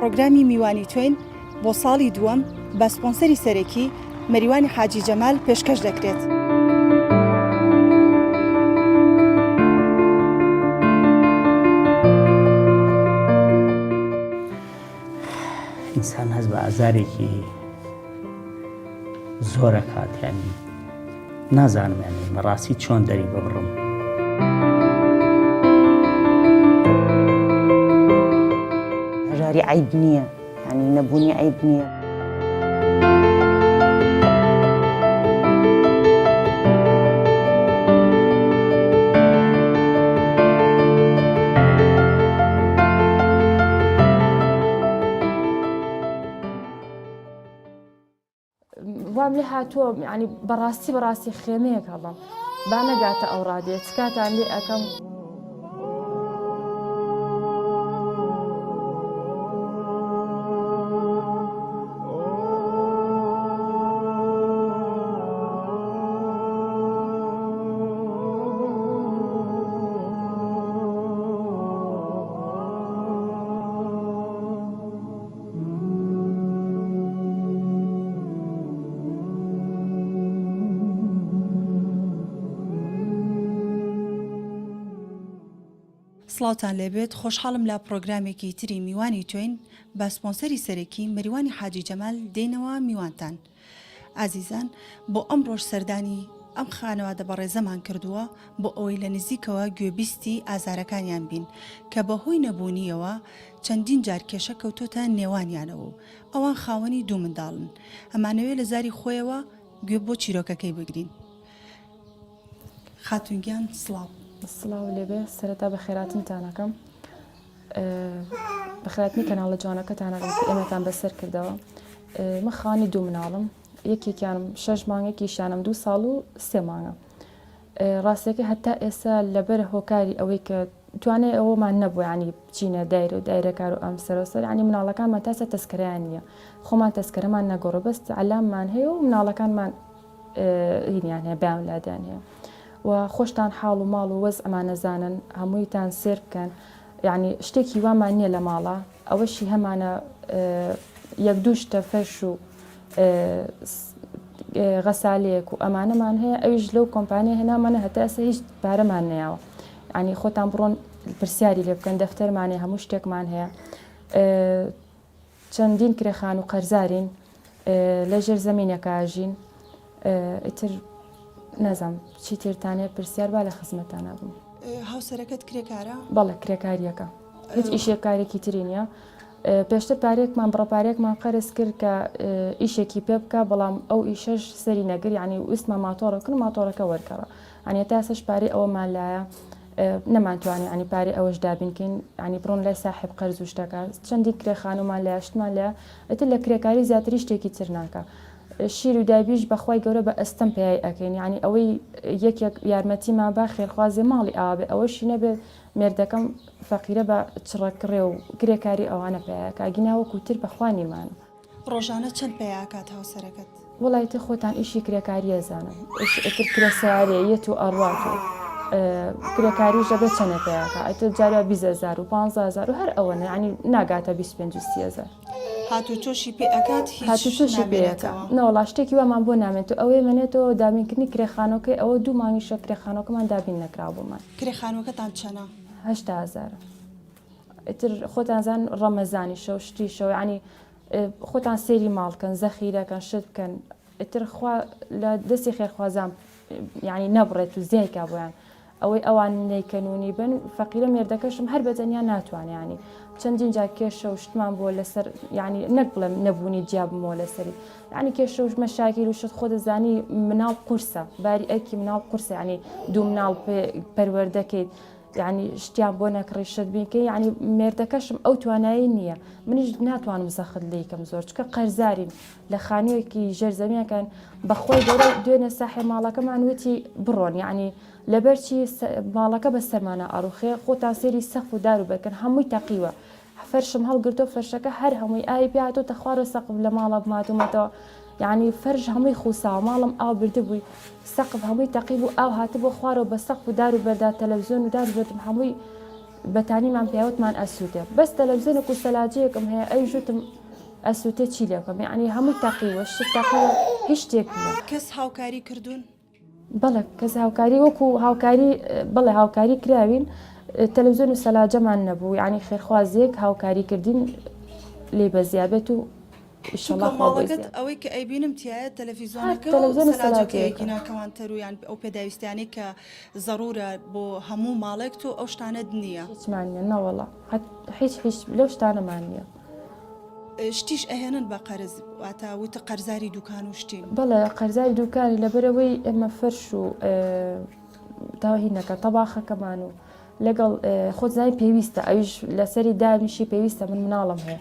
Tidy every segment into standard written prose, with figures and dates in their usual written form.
پڕۆگرامی میوانی تۆین بۆ ساڵی دووەم بە سپۆنسەری سەرەکی مەریوانی حاجی جەمال پێشکەش دەکرێت. ئینسان هەست بە ئازارێکی زۆرەکات یانی نازانم یانی بەڕاستی چۆن دەری ببڕم. هەژاری عەیب نییە یانی نەبوونی عەیب نییە. وام لێ هاتووە ینی بەڕاستی بەڕاستی خێمەیەک هەڵم با نەگاتە ئەو ڕادێت تکاتان لێ ئەەکەم. سڵاوتان لێبێت خۆشحاڵم لە پڕۆگرامێکی تری میوانی تۆین بە سپۆنسەری سەرەکی مەریوانی حاجی جەمال دێینەوە میوانتان ئازیزان بۆ ئەمڕۆش سەردانی ئەم خانەوادە بەڕێزەمان کردووە بۆ ئەوەی لە نزیکەوە گوێبیستی ئازارەکانیان بین کە بەهۆی نەبوونیەوە چەندین جار کێشە کەوتۆتە نێوانیانەوە و ئەوان خاوەنی دوو منداڵن ئەمانەوێ لە زاری خۆیەوە گوێ بۆ چیرۆکەکەی بگرین. خاتوون گیان سڵاو. سڵاو لێبێ سەرەتا بەخێراتنتان ئەکەم بەخێراتنی کەناڵە جوانەکەتان ئەکەم کە ئێمەتان بەسەر کردەوە من خانی دوو مناڵم یەکێکیانم شەش مانگ یەکیشیانم دوو ساڵ و سێ مانگە ڕاستەکە هەتا ئێستا لەبەر هۆکاری ئەوەی کە توانای ئەوەمان نەبوو یانی بچینە دایرە و دایرەکار و ئەم سەرەو سەر یانی مناڵەکانمان تا ئێستا تەسکەرەیان نییە خۆمان تەسکەرەمان نەگۆڕە بەس عەلاممان هەیە و مناڵەکانمان هینیان هەیە بەیان لادیان هەیە و خۆشتان حاڵ و ماڵ و وەزعمان نەزانن هەموویتان سێر بکەن یعنی شتێکی وامان نییە لە ماڵە ئەوەشی هەمانە یەک دوو شتە فەرش و غەسالەیەک و ئەمانەمان هەیە ئەویش لەو کۆمپانیا هێنامانە هەتا ئێستا هیچ پارەمان نەیاوە ینی خۆتان بڕۆن پرسیاری لێ بکەن دەفتەرمان هەیە هەموو شتێکمان هەیە چەندین کرێخان و قەرزارین لە ژێر زەمینەکە ژین ئیتر نازانم چی ترتانەیە پرسیار با لە خزمەتانە بم. هاوسەرەکەت کرێکارە؟ بەڵێ کرێکاریەکە هیچ ئیشێک کارێکی تری نییە. پێشتر پارێکمان بڕە پارێکمان قەرز کرد کە ئیشێکی پێ بکە بەڵام ئەو ئیشەش سەری نەگر یعنی ویستمان ماتۆڕەکن ماتۆڕەکە وەرگەڕە ئەنی تا ئێستاش پارەی ئەوەمان لایە نەمانتوانی ینی پارەی ئەوەش دابینکەین ینی بڕۆن لای ساحب قەرز و شتەکە چەندی کرێخانومان لە شتمان لە ئیتر لە کرێکاری زیاتری شتێکی تر ناکە شیر و دابیش بەخوای گەورە بە ئەستەم پێی ئەەکەین یعنی ئەوەی یەکێک یارمەتیمان با خێرخوازێ ماڵی ئاوابێ ئەوەشی نەبێت مێردەکەم فەقیرە بە چڕەکڕێ و کرێکاری ئەوانە پیاکە گینا وەکو تر بەخوا نیمانە. ڕۆژانە چەند پەیا ئەکات هاوسەرەکەت؟ وەڵا ئیتر خۆتان ئیشی کرێکاریە زانن ئیش ئیتر کرێ سەیارەیە یەت و ئەڕوات و کرێکاریش دەبێت چەنێ پەیاکا ئیتر جارێ 20 هەزار و 15 هەزار و هەر ئەوەنە یعنی ناگاتە 25 و 30 هەزار. هاتوچۆشی پێ ئەکات هیچ هاتوچۆشی پێ ئەکا نامێنێتەوە؟ نەوەڵا شتێکی وامان بۆ نامێنێت و ئەوەی مەنێتەوە دابینکردنی کرێخانۆکەی ئەوە دوو مانگیشە کرێخانۆکەمان دابین نەکراوە بۆمان. کرێخانوەکەتان چەنە؟ 80 هەزارە. ئیتر خۆتان زان ڕەمەزانیشە و شتیشە و یعنی خۆتان سەیری ماڵ کەن زەخیرەکەن شت بکەن ئیتر خوا لە دەستی خێرخوازان یعنی نەبڕێت و زیایکا بۆیان ئەوەی ئەوان نیکەن و نیبن فەقیرە مێردەکەشم هەر بەتەنیا ناتوانێ ینی چەندین جار کێشە و شتمان بۆ لەسەر ینی نەک بڵێم نەبوونی جیابمەوە لەسەری ینی کێشە و مەشاکیل و شت خۆ دەزانی مناڵ قورسە باری ئەرکی مناڵ قورسە ینی دوو مناڵ پەروەردەکەیت یانی شتیان بۆ نەکڕی شت بینکەی یانی مێردەکەشم ئەو توانایی نییە منیش ناتوانم زەخت لێکەم زۆر چکە قەرزارین لە خانوویەکی ژێرزەمینەکەن بەخۆی گەورە دوێنێ ساحێ ماڵەکەمان وتی بڕۆن یعنی لەبەرچی ماڵەکە بە سەرمانە ئاڕوخێ خۆتان سێری سەقف و دار و بەرکن هەمووی تەقیوە فەرشم هەڵگرتۆ فەرشەکە هەر هەمووی ئاوی پێ هاتۆتە خوارەوە سەقف لە ماڵە بماتومەتەوە یعنی فەرش هەمووی خوساوە ماڵم ئاو بردبووی سەقف هەمووی تەقی بوو ئاو هاتبووە خوارەوە بە سەقف و دار و بەردا تەلەڤزیۆن و دار بردم هەمووی. بەتانیمان پیاوتمان ئەسووتێ بەس تەلەڤزیۆنێک و سەلاجەیەکم هەیە ئەویش وتم ئەسووتێ چی لێ بکەم یعنی هەمووی تەقیوە شت تەقیوە هیچ شتێک نییە. کەس هاوکاری کردوون؟ بەڵێ کەس هاوکاری وەکو هاوکاری بەڵێ هاوکاری کراوین تەلەڤزیۆن و سەلاجەمان نەبوو یعنی خێرخوازیەک هاوکاری کردین لێ بەزیابێت و چونکە ماڵەکەت ئەوەی کە ئەیبینم تایە تەلەفیزۆنەکە و سەلاجەکەیەکی ناکەوانتەر و یان ئەو پێداویستیانەی کە زەرورە بۆ هەموو ماڵێک تۆ ئەو شتانەت نییە. هیچمان نییە نەوەڵا هیچ هیچ لەو شتانەمان نییە. شتیش ئەهێنن بە قەرز واتە وتە قەرزاری دوکان و شتین؟ بەڵێ قەرزاری دوکانی لەبەرئەوەی ئێمە فەرش و تاهینەکە تەباخەکەمان و لەگەڵ خۆت زای پێویستە ئەویش لەسەری دامیشی پێویستە من مناڵم هەیە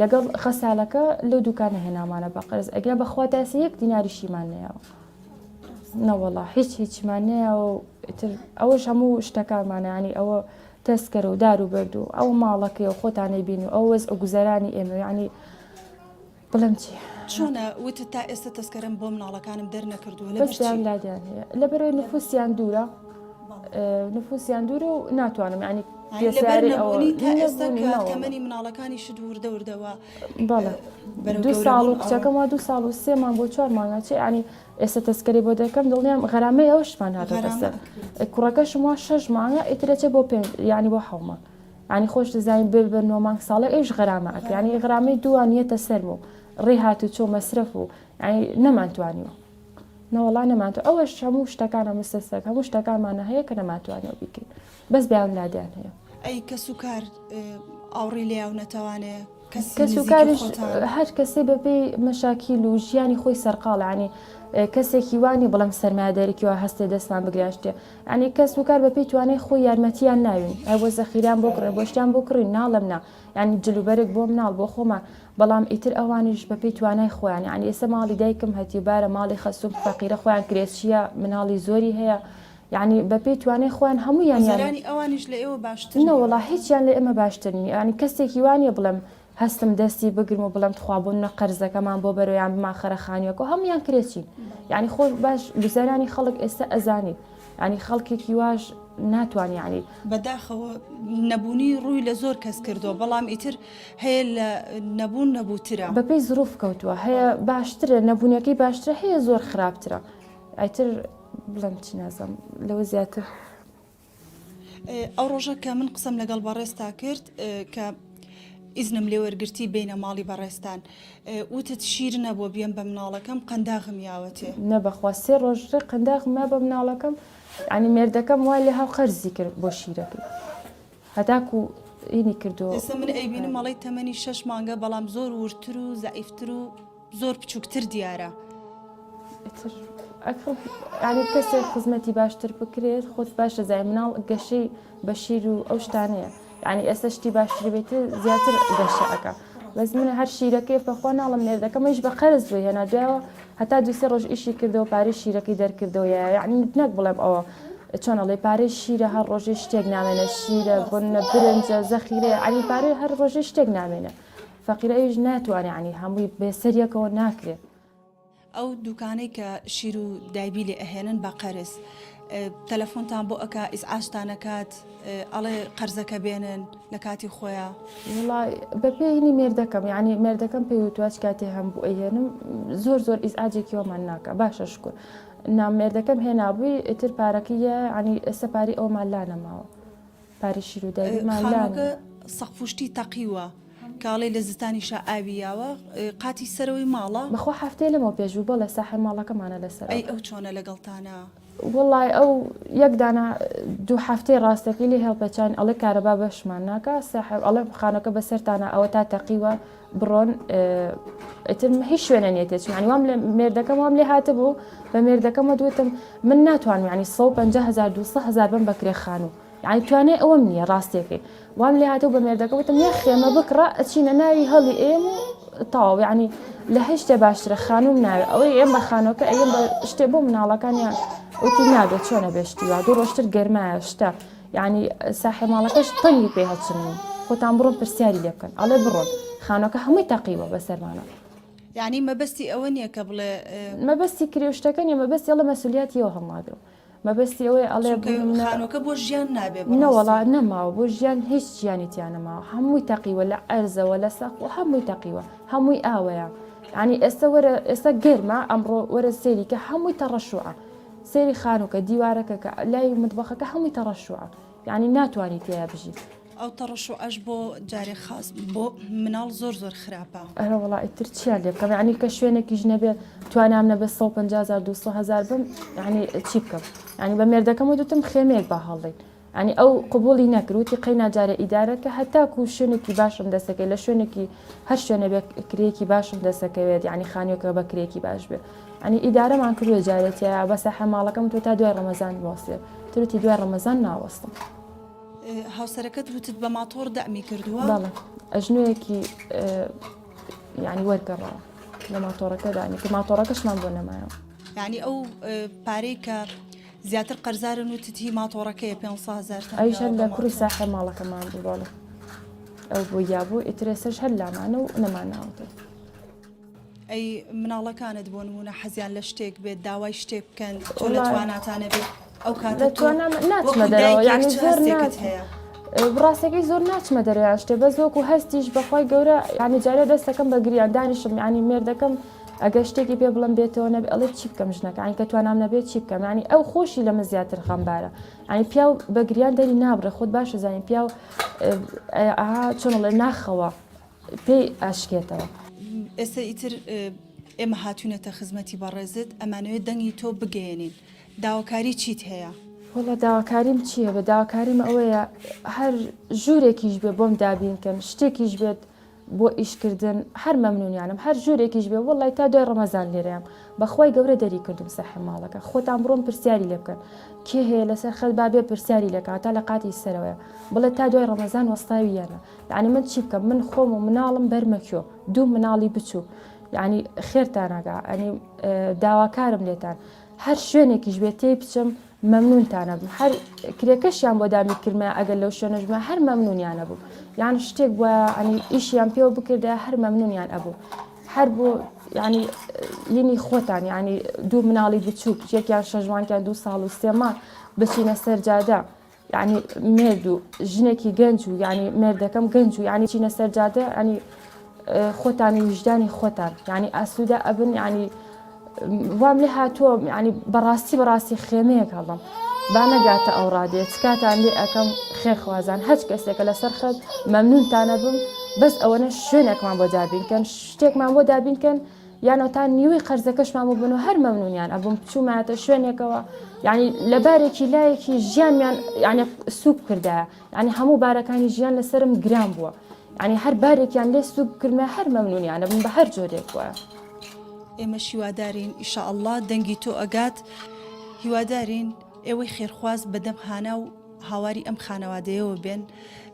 لەگەڵ خەسالەکە لەو دوکانە هێنامانە بە قەرز ئەگەر بەخوا تاسە یەک دیناریشیمان نەیەوە نەوەڵا هیچ هیچمان نەیەوە و ئیتر ئەوەش هەموو شتەکانمانە ینی ئەوە تەسکەرە و دار و بەرد و ئەو ماڵەکەی و خۆتان ئەیبین و ئەو وەزع و گوزەرانی ئێمە یعنی بڵێم چی؟ چۆنە وتت تا ئێستا تەسکەرەم بۆ مناڵەکانم دەرنەکردووە لەبەر بەس چی؟ لادیان هەیە لەبەرەوەی نفوسیان دوورە نفوسیان دوورە و ناتوانم یعنی یعنی لەبەر پێسارەی ئەوە نەبوونی تا ئێستا نەبوونی کە نەوەڵا تەمەنی مناڵەکانیشت وردە وردەوە بەڵێ بەرەو دوو گەورە ساڵ بوون و ئەوە کچەکەم وا دوو ساڵ و سێ مانگ بۆ چوار مانگە چێ یعنی ئێستا تەسکەرەی بۆ دەکەم دڵنیام غەرامەی ئەوەشمان هاتۆتە غەرامە سەر ئەکرێت. کوڕەکەشم وا شەش مانگە ئیتر ئەچێ بۆ پێنج یعنی بۆ حەو مانگ یعنی خۆش دەزانی بێ بە نۆ مانگ ساڵێ ئەویش غەرامە ئەکرێ یعنی غەرامەی دووان یەتە سەرم و ڕێ هاتوچۆ مەسرەف و یعنی نەمانتوانیوە نەوەڵا نەمانتوانی ئەوەش هەموو شتەکانە مسەسەک هەموو شتەکانمانە هەیە کە نەمانتوانیوە بیکەین بەس بەیان لادیان هەیە. ئەی کەسوکار ئاوڕی لێیاونەتەوانێ؟ کەسی کەس و نزیکی کاریش خۆتان؟ هەر کەسەی بەپێی مەشاکیل و ژیانی خۆی سەرقاڵە یانی کەسێکی وا نیە بڵێم سەرمایەدارێکی وا هەستێ دەستمان بگرێ یان شتێ یانی کەس و کار بەپێی توانای خۆی یارمەتیان ناوین ئەی بۆ زەخیرەیان بۆ کڕین بۆ شتیان بۆ کڕین ناڵێم نا یانی جل و بەرگ بۆ مناڵ بۆ خۆمان بەڵام ئیتر ئەوانیش بەپێی توانای خۆیان یانی ئێستا ماڵی دایکم هەتیو بارە ماڵی خەسوم فەقیرە خۆیان کرێچیە مناڵی زۆری هەیە یانی بەپێی توانای خۆیان هەموویان یارمەتی گوزەرانی ئەوانیش لە ئێوە باشتر نییە؟ نەوەڵا هیچیان لە ئێمە باشتر نییە یانی کەسێکی وا نییە بڵێم هەستم دەستی بگرم و بڵێم تخوا بۆ منە قەرزەکەمان بۆ بەرۆ یان بمانخەرە خانوویەکەوە هەموویان کرێچین یانی خۆ باش گوزەرانی خەڵک ئێستا ئەزانیت یانی خەڵکێکی واش ناتوانێ یانی بەداخەوە نەبوونی ڕووی لە زۆر کەس کردووە بەڵام ئیتر هەیە لە نەبوون نەبووترە. بەپێی زروف کەوتووە هەیە باشترە نەبوونەکەی باشترە هەیە زۆر خراپترە ئیتر بڵێم چی نازانم لەوە زیاتر. ئەو ڕۆژە کە من قسەم لەگەڵ بەڕێزتا کرد کە ئیزنم لێ وەرگرتی بینە ماڵی بەڕێزتان وتت شیر نەبووە بیەم بە مناڵەکەم قەنداغم یاوەتێ. نە بەخوا سێ ڕۆژ ڕێ قەنداغم ما بە مناڵەکەم یانی مێردەکەم وای لێ هاو قەرزی کرد بۆ شیرەکەی هەتاکو ئینی کردو. ئێستا من ئەیبینم ئەڵێی تەمەنی شەش مانگە بەڵام زۆر وردتر و زەعیفتر و زۆر بچووکتر دیارە. ئیتر ئەکڕ یانی کەسێک خزمەتی باشتر بکرێت خۆت باش دەزانی مناڵ گەشەی بە شیر و ئەو شتانەیە یانی ئێستا شتی باشتری بێت زیاتر گەشە ئەکا بەس من هەر شیرەکەی بەخوا ناڵم مێردەکەم ئیش بە قەرز بووی هێنا دوایەوە هەتا دووسێ ڕۆژ ئیشی کردەوە پارەی شیرەکەی دەرکردەوە یا یعنی نەک بڵێم ئەوە چۆن ئەڵێ پارەی شیرە هەر ڕۆژێ شتێک نامێنێ شیرە بنە برنجە زەخیرەیە یعنی پارەی هەر ڕۆژێ شتێک نامێنێ فەقیرە ئەویش ناتوانێ یانی هەمووی بێ سەریەکەوە ناکرێ. ئەو دوکانەی کە شیر و دایبی لێ ئەهێنن بە قەرز تەلەفۆنتان بۆ ئەکا ئیزعاجتان ئەکات ئەڵێ قەرزەکە بێنن لە کاتی خۆیا؟ وەڵا بە پێی هینی مێردەکەم یانی مێردەکەم پێی وتوە هیچ کاتێ هەم بوو ئەیهێنم زۆر زۆر ئیزعاجێکی وەمان ناکا باشە شکور نا مێردەکەم هێنابووی ئیتر پارەکەی یە یانی ئێستا پارەی ئەومان لا نەماوە. پارەی شیر و دایبیمان لا خانووەکە سەقفوشتی تەقیوە کاڵێ لە زستانیشا ئاوی یاوە قاتی سەرەوەی ماڵە. بەخوا هەفتەیە لەمەو پێش بوو بەڵێ ساحێب ماڵەکەمانە لەسەرەوە. ئەی ئەو چۆنە لەگەڵتانا؟ وەڵای ئەو یەک دانە دوو هەفتەی ڕاستەکەی لێ هێڵپێچاین ئەڵێ کارەبا بەشمان ناکا ساحێب ئەڵێ خانەکە بەسەرتانە ئەوە تا تەقیوە بڕۆن ئیتر هیچ شوێنە نیە تێچم یعنی وام لە مێردەکەم وام لێ هاتبوو بە مێردەکەمە دوتم من ناتوانم یعنی 150 هزار 200 هزار بم بەکرێ خانوو یعنی توانای ئەوەم نییە ڕاستیەکەی وام لێ هاتەوە بە مێردەکە وتم یە خێمە بکڕە ئەچینە ناوی هەڵی ئێم و تەواو یعنی لە هیچ شتێ باشترە خانوم ناوێ ئەوەی ئێم بە خانووەکە ئەیم بە شتێ بۆ مناڵەکانیان وتی نابێت چۆنە بێشتی وا دوو ڕۆژتر گەرمایە شتە یانی ساحێب ماڵەکەش تەنگی پێ هەڵچنین خۆتان بڕۆن پرسیاری لێ بکەن ئەڵێ بڕۆن خانوەکە هەمووی تەقیوە بەسەرمانە. یانی مەبەستی ئەوە نیە کە بڵێ. مەبەستی کرێ و شتەکە نیە مەبەستی ئەڵێ مەسولیاتی ئەوە هەڵناگرم. مەبەستی ئەوەیە ئەڵێ چونکە خانوەکە بۆ ژیان نابێ بەڕاستی. نەوەڵا نەماوە بۆ ژیان هیچ ژیانی تیا نەماوە هەمووی تەقیوە لە عەرزەوە لە سەقف هەمووی تەقیوە هەمووی ئاوەیە یعنی ئێستا وەرە ئێستا گەرمە ئەمڕۆ وەرە سەیری کە هەمووی تەڕەشوعە سەیری خانووکە دیوارەکە کە لای متبەخەکە هەمووی تەڕەشوعە یعنی ناتوانی تێیا بژی. ئەو تەڕەشوعەش بۆ جارێ خاس بۆ مناڵ زۆر زۆر خراپە. ئەرە وەڵا ئیتر چیان لێ بکەم یعنی کە شوێنێکیش نەبێت توانام نەبێت 150 هزار 200 هزار بم یعنی چی بکەم یعنی بە مێردەکەم وتم خێمەیەک با هەڵدەین یعنی ئەو قبوڵی نەکرد وتی قەینا جارێ ئیدارە کە هەتاکو شوێنێکی باشم دەسەکەی لە شوێنێکی هەر شوێنە بێ کرێکی باشم دەسەکەوێت یعنی خانیەکە بە کرێکی باش بێ یعنی ئیدارەمان کردوە جارێ تیایا بە ساحە ماڵەکەم تۆ تا دوای ڕەمەزان بوەستێ تروتی دوای ڕەمەزان ناوەستم. هاوسەرەکەت وتت بە ماتۆڕ دەعمی کردووە؟ بەڵێ ئەژنۆیەکی یعنی وەرگەڕاوە لە ماتۆڕەکە دانی کە ماتۆڕەکەشمان بۆ نەمایەوە. یعنی ئەو پارەی کە زیاتر قەرزارن وتت هی ماتۆڕەکەیە 500 هەزار ئەویش هەر لە کوڕی ساحێب ماڵەکەمان بوو بەڵێ ئەو بۆ یابوو ئیتر ئێستاش هەر لامانە و نەماناوەتەوە. ئەی مناڵەکانت بۆ نمونە حەزیان لە شتێک بێت داوای شتێک بکەن تۆ لە تواناتانە بێت ئەو کاتە لە توانام ناچمە دەرەوە یعنی زۆر هەستێکت هەیە ڕاستەکەی زۆر ناچمە دەرەوە شتێ بەس وەکو هەستیش بەخوای گەورە یعنی جارێ دەستەکەم بە گریان دانیشم یعنی مێردەکەم ئەگەر شتێکی پێ بڵم بێتەوە نەبێ ئەڵێ چی بکەم ژنەکە یعنی کە توانام نەبێت چی بکەم یعنی ئەو خۆشی لە من زیاتر خەمبارە یعنی پیاو بە گریان دەری نابڕێ خۆت باشە زانین پیاو ئەها چۆن ئەڵێ ناخەوە پێی ئەشکێتەوە. ئێستا ئیتر ئێمە هاتوینەتە خزمەتی بەڕێزت ئەمانەوێت دەنگی تۆ بگەیەنین داواکاری چیت هەیە؟ وەڵا داواکاریم چی هەبێ داواکاریم ئەوەیە هەر ژوورێکیش بێ بۆم دابین کەن شتێکیش بێت بۆ ئیشکردن هەر مەمنونیانم هەر ژوورێکیش بێ وەڵای تا دوای ڕەمەزان لێرەیام بەخوای گەورە دەری کردم سەحێ ماڵەکە خۆتان بڕۆن پرسیاری لێ بکەن کێ هەیە لەسەر خەت با بێ پرسیاری لێکا تا لە قاتی سەرەوەیە بڵێ تا دوای ڕەمەزان وەستاوی یانە یەعنی من چی بکەم من خۆم و مناڵم بەرمە کوێ دوو مناڵی بچوو یعنی خێرتانەگا ئەنی داواکارم لێتان هەر شوێنێکیش بێت تێی بچم مەمنونتانە بم هەر کرێکەشیان بۆ دامی کردمە ئەگەر لەو شوێنەشمە هەر مەمنونیانە بوو یان شتێک بووە ئەنی ئیشیان پێوە بکردە هەر مەمنونیان ئەبوو هەر بۆ ینی ینی خۆتان ینی دوو مناڵی بچووک یەکیان شەژمانکیان دوو ساڵ و سێما بچینە سەر جادە یەعنی مێرد و ژنێکی گەنج و یعنی مێردەکەم گەنج و یعنی چینە سەر جادە ینی خۆتان و ویژدانی خۆتان یعنی ئاسوودە ئەبن یعنی وام لێ هاتووە ینی بەڕاستی بەڕاستی خێمەیەک هەڵم با نەگاتە ئەو ڕادێ چکاتان لێ ئەەکەم خێرخوازان هەچ کەسێکە لەسەر خەت مەمنونتانە بم بەس ئەوەنە شوێنێکمان بۆ دابینکەن شتێکمان بۆ دابینکەن یان ئەوتا نیوەی قەرزەکەشمان بۆ بن و هەر مەمنونیان ئەبووم بچوومایەتە شوێنێکەوە یعنی لە بارێکی لایەکی ژیانمیان یعنی سوک کردایە یعنی هەموو بارەکانی ژیان لەسرم گران بووە یعنی هەر بارێکیان لێ سوک کردمە هەر مەمنونیانە بم بە هەر جۆرێک بووە. ئێمەش هیوادارین ئیشاءاللە دەنگی تۆ ئەگات هیوادارین ئێوەی خێرخواز بەدەم هانا و هاواری ئەم خانەوادەیەوە بێن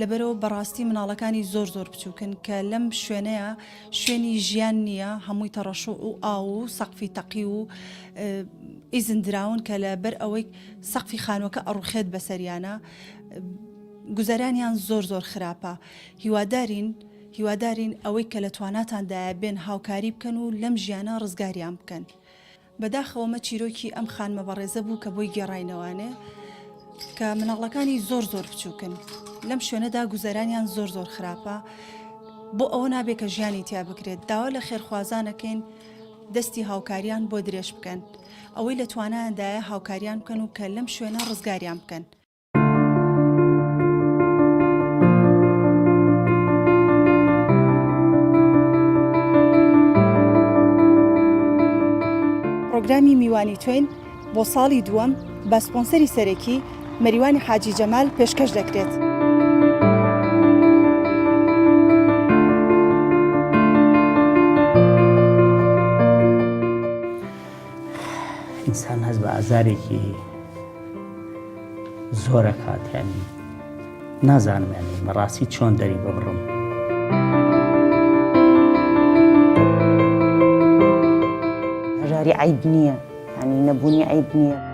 لەبەرئەوە بەڕاستی مناڵەکانی زۆر زۆر بچوکن کە لەم شوێنەیە شوێنی ژیان نییە هەمووی تەڕەشوع و ئاو و سەقفی تەقی و ئیزن دراون کە لە بەر ئەوەی سەقفی خانوەکە ئەڕوخێت بەسەریانە گوزەرانیان زۆر زۆر خراپە هیوادارین هیوادارین ئەوەی کە لە تواناتاندایە بێن هاوکاری بکەن و لەم ژیانە ڕزگاریان بکەن. بەداخەوە مە چیرۆکی ئەم خانمە بەڕێزە بوو کە بۆی گێڕاینەوانێ کە مناڵەکانی زۆر زۆر بچووکن لەم شوێنەدا گوزەرانیان زۆر زۆر خراپە بۆ ئەوە نابێت کە ژیانی تیا بکرێت داوا لە خێرخوازانەکەین دەستی هاوکاریان بۆ درێژ بکەن ئەوەی لە توانایاندایە هاوکاریان بکەن و کە لەم شوێنە ڕزگاریان بکەن. پڕۆگرامی میوانی تۆین بۆ ساڵی دووەم بە سپۆنسەری سەرەکی مەریوانی حاجی جەمال پێشکەش دەکرێت. ئینسان هەست بە ئازارێکی زۆر ئەکات یانی نازانم یانی بەڕاستی چۆن دەری ببڕم. هەژاری عەیب نییە یانی نەبوونی عەیب نییە.